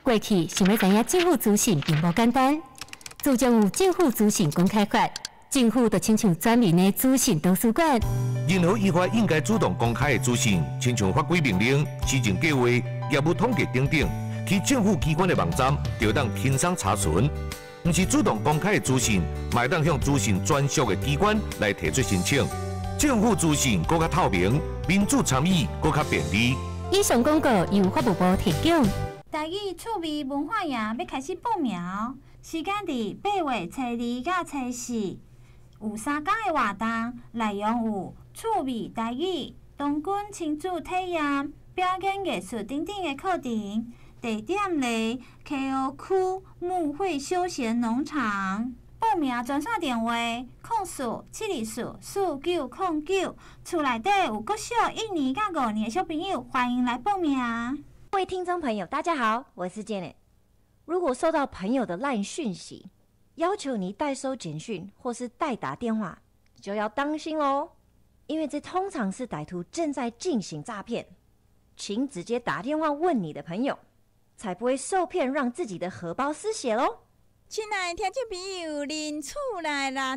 過去想欲知影政府資訊並無簡單，自從有政府資訊公開法，政府就親像全民的資訊圖書館。任何依法應該主動公開的資訊，親像法規命令、施政計劃、業務統計等等，去政府機關的網站就會當輕鬆查詢。毋是主動公開的資訊，嘛會當向資訊專屬的機關來提出申請。政府資訊閣較透明，民主參與閣較便利。以上廣告由法務部提供。台語趣味文化營欲開始報名，時間佇8月初2到初4，有3工的活動，內容有趣味台語、童軍親子體驗、表演藝術等等的課程。地點佇溪湖區牧會休閒農場。報名專線電話：04-724-4909。厝內底有國小一年佮五年的小朋友，歡迎來報名。各位聽眾朋友，大家好，我是 Janet。如果收到朋友的 LINE 訊息，要求你代收簡訊或是代打電話，就要當心哦，因為這通常是歹徒正在進行詐騙。請直接打電話問你的朋友，才不會受騙，讓自己的荷包失血嘍。親愛的聽眾朋友，恁厝內啦，